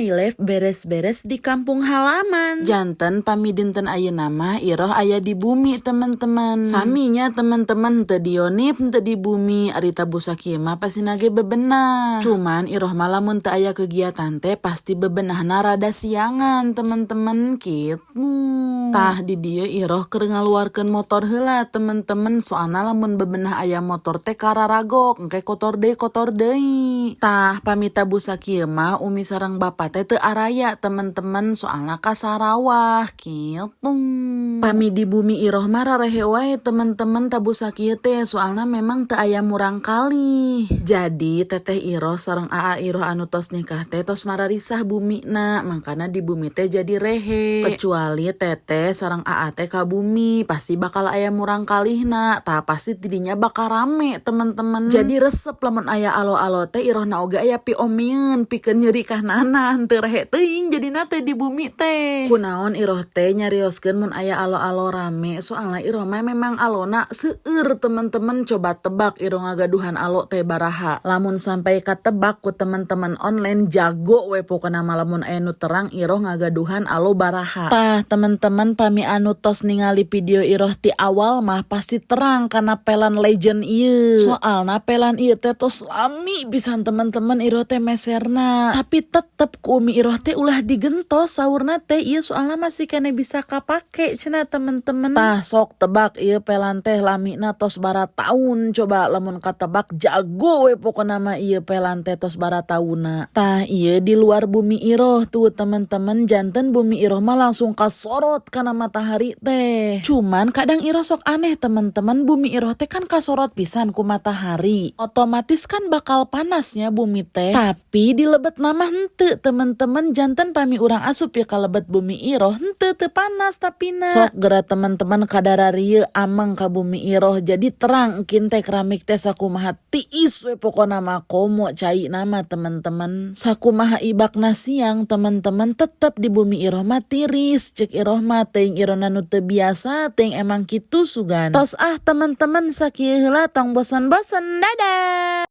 My life beres-beres di kampung halaman. Janten pami dinten ayeuna mah Iroh aya di bumi, teman-teman. Sami nya, teman-teman, teu di Yonif teu di bumi, ari tabuh sakieu mah pastina ge bebenah. Cuman Iroh mah lamun teu aya kegiatan teh pasti bebenahna rada siangan, teman-teman, kitu. Tah, di dieu Iroh keur ngaluarkeun motor heula, teman-teman, soalna lamun bebenah aya motor teh kararagok, engke kotor deui, kotor deui. Tah, pami tabuh sakieu mah umi sareng bapa teh teu araya, teman-teman, soalna ka Sarawak kitu. Pami di bumi Iroh mah rarehe wae, teman-teman, tabuh sakieu teh, soalna memang teu aya murangkalih. Jadi teteh Iroh sareng aa Iroh anu tos nikah teh tos mararisah bumina, mangkana di bumi teh jadi rehe. Kecuali teteh sareng aa teh ka bumi, pasti bakal aya murangkalihna, tah pasti tidinya bakal rame, teman-teman. Jadi resep lamun aya alo-alo teh Irohna oge aya piomieun pikeun nyeri kahnana, teu rehe teuing jadina teh di bumi teh. Kunaon Iroh teh nyarioskeun mun aya alo-alo rame? Soalna Iroh mah memang alona seueur, teman-teman. Coba tebak Iroh ngagaduhan alo teh baraha. Lamun sampai katebak ku teman-teman online, jago we pokona mah lamun aya nu terang Iroh ngagaduhan alo baraha. Tah, teman-teman, pami anu tos ningali video Iroh ti awal mah pasti terang kana pelan legend ieu. Soalna pelan ieu teh tos lami pisan, teman-teman, Iroh teh meserna. Tapi tetep ku umi Iroh teh ulah digentos saurna teh, ieu soalna masih keneh bisa kapake cenah, teman-teman. Tah, sok tebak ieu pelan teh lamina tos bara taun. Coba lamun katebak, jago we pokona mah, ieu pelan teh tos bara taunna. Tah, ieu di luar bumi Iroh tuh, teman-teman. Janten bumi Iroh mah langsung kasorot kana matahari teh. Cuman kadang Iroh sok aneh, teman-teman, bumi Iroh teh kan kasorot pisan ku matahari. Otomatis kan bakal panasnya bumi teh. Tapi di lebetna mah henteu, teman-teman. Janten pami urang asup ya ka lebet bumi Iroh, henteu, teu panas tapina. Sok geura, teman-teman, kadararieu ameng ka bumi Iroh, jadi terang engkin teh keramik teh sakumaha tiis we pokona mah, komo caina mah, teman-teman. Sakumaha ibakna siang, teman-teman, tetep di bumi Iroh mah tiris. Cek Iroh mah teuing Irohna nu teu biasa, teuing emang kitu sugan. Tos ah, teman-teman, sakieu heula, tong bosan-bosan, dadah.